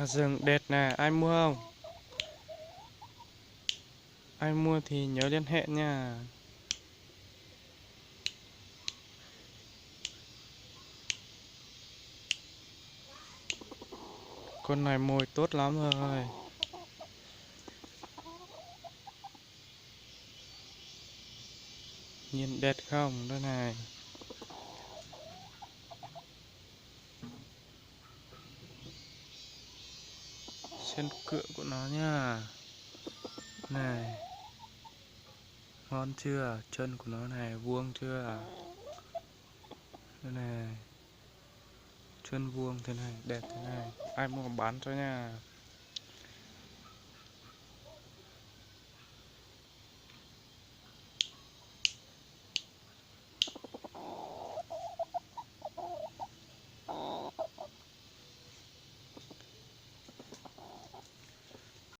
Rừng đẹp nè, ai mua không? Ai mua thì nhớ liên hệ nha. Con này mồi tốt lắm rồi. Nhìn đẹp không? Đây này. Xem cựa của nó nha. Này. Ngon chưa? Chân của nó này vuông chưa? Đây này. Chân vuông thế này, đẹp thế này. Ai mua bán cho nha.